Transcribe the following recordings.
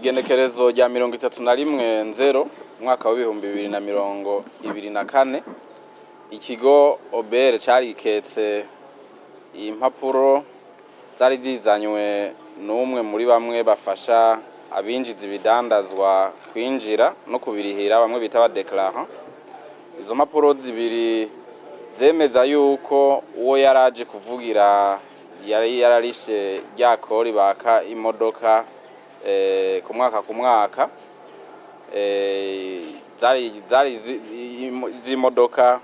Igenekerezo rya 31 nzero umwaka wa 2024, ikigo OBR cariketse impapuro zari zizanywe n'umwe muri bamwe bafasha abinjiza ibidandazwa kwinjira no kubirihira, bamwe bita ba déclarants. Izo mpapuro zibiri zemeza yuko uwo yaraje kuvugira yari yararishe rya kori baka imodoka ku mwaka ku mwaka, zari z'imodoka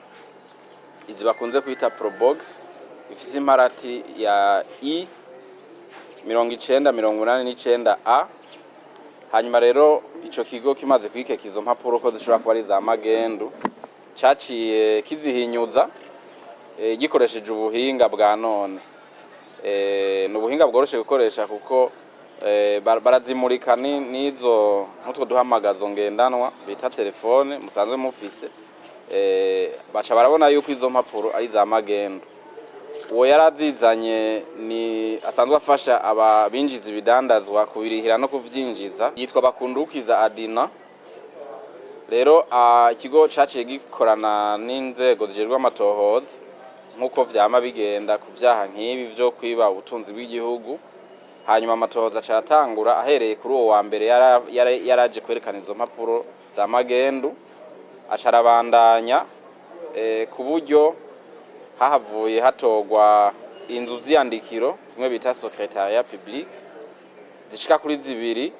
izi bakunze kwita Probox, ifise imparati ya I 9089 A. Hanyuma rero ico kigo kimaze kwikeka izo mpapuro ko zishobora kuba ari za magendu, caciye kizihinyuza gikoresheje ubuhinga bwa none. Ni ubuhinga bworoshe gukoresha kuko barazimurika n'izo n'utwo duhamagazo ngendanwa bita telefone musanzwe mufise, baca barabona yuko izo mpapuro ari za magendu. Uwo yarazizanye ni asanzwe afasha aba binjiza ibidandazwa kubirihira no kuvyinjiza, yitwa Bakundukiza Adina. Rero ikigo caciye gikorana n'inzego zijejwe amatohoza, nk'uko vyama bigenda ku vyaha nk'ibi vyo kwiba ubutunzi bw'igihugu. Hanyuma amatohoza aca aratangura, ahereye kuri uwo wa mbere yaraje kwerekana izo mpapuro za magendu, aca arabandanya ku buryo hahavuye hatorwa inzu z'iyandikiro zimwe bita secrétariat public zishika kuri zibiri,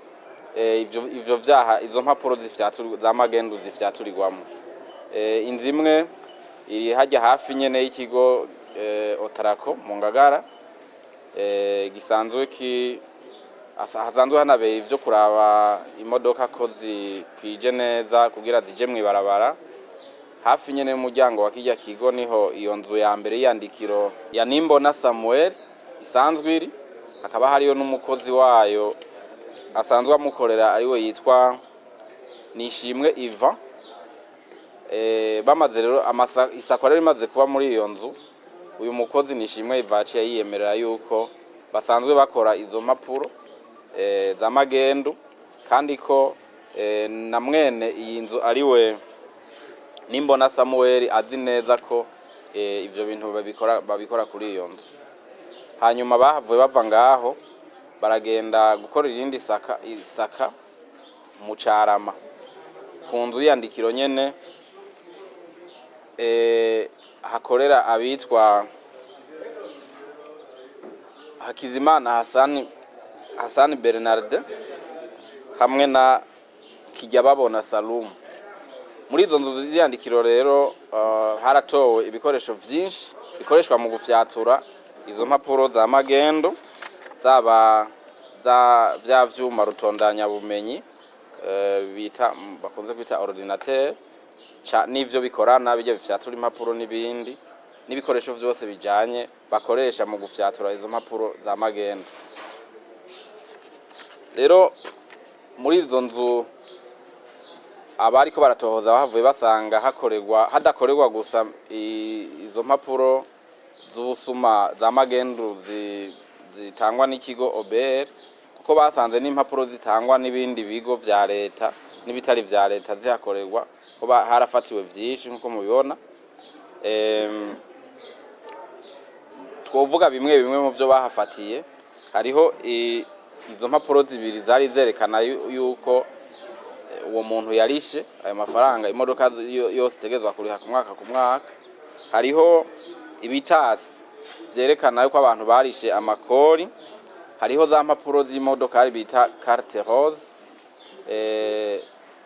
ivyo vyaha, izo mpapuro za magendu zifyaturirwamo. Inzu imwe iri hajya hafi nyene y'ikigo Otraco mu Ngagara, gisanzwe ki hasanzwe hanabera ivyo kuraba imodoka ko zikwije neza kugira zije mw'ibarabara. Hafi nyene y'umuryango wa kirya kigo niho iyo nzu ya mbere y'iyandikiro ya Nimbona Samuel isanzwe iri, hakaba hariyo n'umukozi wayo asanzwe amukorera, ariwe yitwa Nishimwe Ivan. Bamaze rero isakwa rero imaze kuba muri iyo nzu, uyu mukozi Nishimwe Ivan yaciye yiyemerera yuko basanzwe bakora izo mpapuro za magendu, kandi ko na mwene iyi nzu ariwe Nimbona Samuel azi neza ko ivyo bintu babikora kuri iyo nzu. Hanyuma bahavuye bava ngaho baragenda gukora irindi isaka mu Carama, ku nzu y'iyandikiro nyene, hakorera abitwa Hakizimana Hasani Bernard hamwe na Kijyababona Salumu. Muri izo nzu z'iyandikiro rero haratowe ibikoresho vyinshi bikoreshwa mu gufyatura izo mpapuro za magendo, zaba za vya vyuma rutondanyabumenyi bita bakunze kwita ordinateur n'ivyo bikorana bijya bifyatura impapuro n'ibindi, n'ibikoresho vyose bijanye bakoresha mu gufyatura izo mpapuro za magendo. Rero muri izo nzu abariko baratohoza bahavuye basanga hakorerwa hadakorerwa gusa izo mpapuro z'ubusuma za magendu zitangwa n'ikigo OBR, kuko basanze n'impapuro zitangwa n'ibindi bigo vya leta n'ibitari vya leta zihakorerwa, ko harafatiwe vyinshi nk'uko mubibona. Twovuga bimwe bimwe mu vyo bahafatiye. Hariho izo mpapuro zibiri zari zerekana yuko uwo muntu yarishe ayo mafaranga imodoka yose itegerezwa kuriha ku mwaka ku mwaka. Hariho ibitasi vyerekana yuko abantu barishe amakori. Hariho za mpapuro z'imodokari bita carte rose.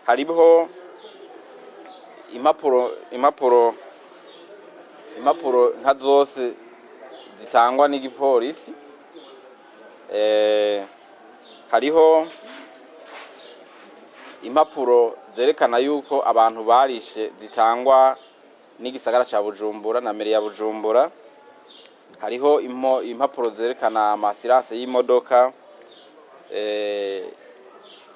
Hariho impapuro nka zose zitangwa n'igipolisi. Hariho impapuro zerekana yuko abantu barishe zitangwa n'igisagara ca Bujumbura na mairie ya Bujumbura. Hariho impapuro zerekana ama assurances y'imodoka,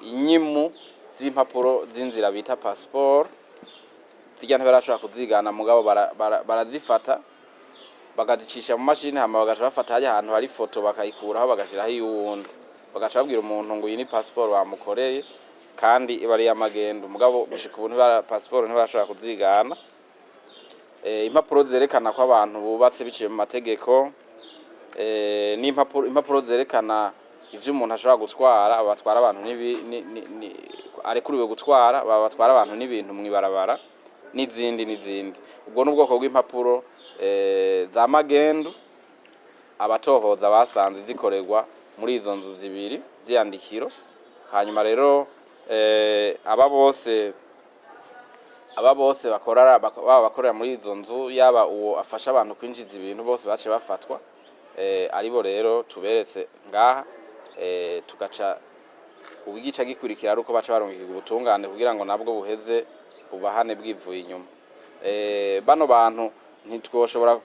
inyimu z'impapuro z'inzira bita passeport. Zirya ntibarashobora kuzigana, mugabo barazifata bakazicisha mu mashini, hama bagaca bafata harya ahantu hari foto bakayikuraho, bagashiraho iy'uwundi. Bagaca babwira umuntu ngo iyi ni pasiporo bamukoreye, kandi iba ari iy'amagendo. Mugabo gushika ubu pasiporo ntibashobora kuzigana. Impapuro zerekana ko abantu bubatse biciye mu mategeko, n'impapuro impapuro zerekana ivyo umuntu ashobora gutwara, abo batwara abantu arekuriwe gutwara, aba batwara abantu n'ibintu mw'ibarabara, n'izindi n'izindi. Ubwo n'ubwoko bw'impapuro za magendu abatohoza basanze zikorerwa muri izo nzu zibiri z'iyandikiro. Hanyuma rero aba bose bakora, baba bakorera muri izo nzu, yaba uwo afasha abantu kwinjiza ibintu, bose bace bafatwa. Aribo rero tuberetse ngaha. Tugaca ubigica gikurikira ari uko baca barungikirwa ubutungane kugira ngo nabwo buheze bubahane bwivuye inyuma. Bano bantu ntitwoshobora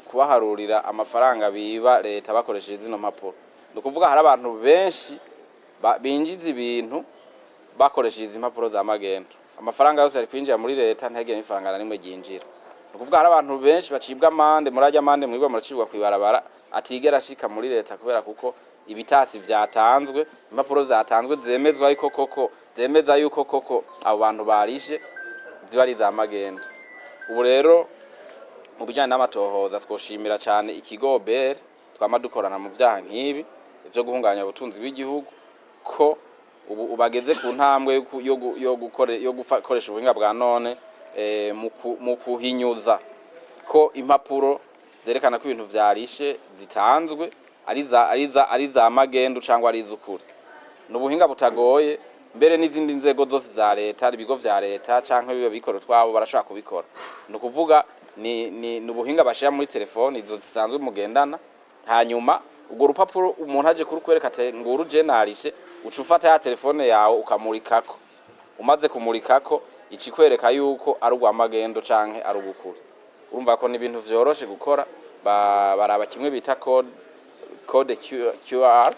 kubaharurira amafaranga biba leta bakoresheje zino mpapuro. Ni ukuvuga hari abantu benshi binjiza ibintu bakoresheje izi mpapuro za magendo. Amafaranga yose ari kwinjira muri leta, ntihagire n'ifaranga na rimwe ryinjira. Ni ukuvuga hari abantu benshi bacibwa amande, muri arya amande mwibwa muracibwa kw'ibarabara, atigera ashika muri leta, kubera kuko ibitasi vyatanzwe, impapuro zatanzwe zemezwa yuko koko, zemeza yuko koko abo bantu barishe, ziba ari za magendo. Ubu rero mu bijanye n'amatohoza twoshimira cane ikigo OBR twama dukorana mu vyaha nk'ibi vyo guhungabanya ubutunzi bw'igihugu, ko ubu ubageze ku ntambwe yo gukoresha ubuhinga bwa none mu kuhinyuza ko impapuro zerekana ko ibintu vyarishe zitanzwe ari za magendu cangwa ari iz'ukuri. Ni ubuhinga butagoye, mbere n'izindi nzego zose za leta, ibigo vya leta canke biba bikora utwabo, barashobora kubikora. Ni ukuvuga ni ubuhinga bashira muri telefone izo zisanzwe mugendana. Hanyuma urwo rupapuro umuntu aje kurukwereka ati nguru je narishe, uca ufata ya telefone yawe ukamurikako. Umaze kumurikako, ikikwereka yuko ari urwa magendo canke ari ugukuri. Urumva ko ni ibintu vyoroshe gukora. Baraba kimwe bita code QR,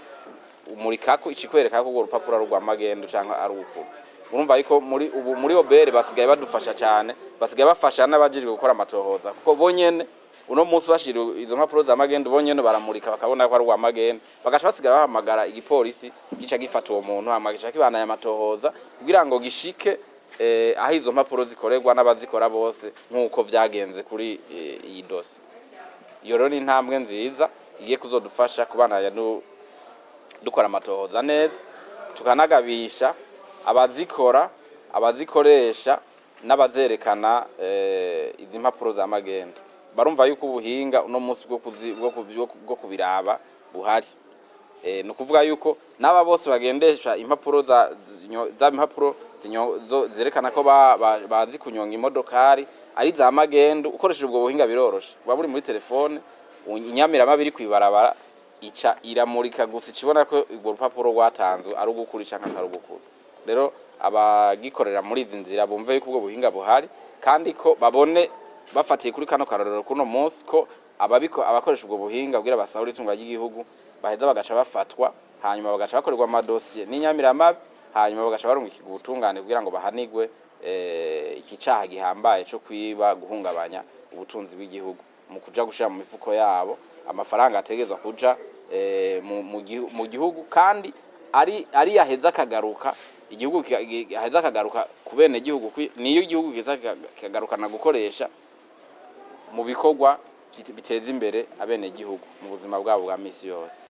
umurikako, ikikwereka ko urwo rupapuro ari urwa magendo canke ari ugukuri. Urumva yuko muri ubu muri OBR basigaye badufasha cyane, basigaye bafasha n'abajejwe gukora amatohoza, kuko bonyene uno munsi bashira izo mpapuro za magendo, bonyene baramurika bakabona ko ari urwa magendo, bagaca basigara bahamagara igipolisi gica gifata uwo muntu, hama gica kibandanya amatohoza kugira ngo gishike aho izo mpapuro zikorerwa n'abazikora bose, nk'uko vyagenze kuri iyi dosi. Iyo rero ni intambwe nziza igiye kuzodufasha kubandanya dukora amatohoza neza, tukanagabisha abazikora, abazikoresha n'abazerekana izi mpapuro za magendo. Barumva yuko ubuhinga uno munsi bwo kubiraba buhari. Ni ukuvuga yuko n'aba bose bagendesha impapuro za impapuro zerekana ko bazi kunyonga imodokari ari za magendu, ukoresheje ubwo buhinga biroroshe, buba buri muri telefone. Inyamirama biri kw'ibarabara ica iramurika gusa, ikibona ko urwo rupapuro rwatanzwe ari ugukuri canke atari ugukuri. Rero abagikorera muri izi nzira bumve yuko ubwo buhinga buhari, kandi ko babone bafatiye kuri kano karorero kuno munsi ko abakoresha ubwo buhinga kugira basahure itunga ry'igihugu baheza bagaca bafatwa, hanyuma bagaca bakorerwa amadosiye n'inyamiramabi, hanyuma bagaca barungikirwa ubutungane kugira ngo bahanigwe iki caha gihambaye co kwiba, guhungabanya ubutunzi bw'igihugu mu kuja gushira mu mifuko yabo amafaranga ategerezwa kuja mu gihugu, kandi ari yaheza akagaruka igihugu, aheza akagaruka ku bene gihugu, niyo igihugu kiza kikagarukana gukoresha mu bikorwa biteza imbere abene gihugu mu buzima bwabo bwa misi yose.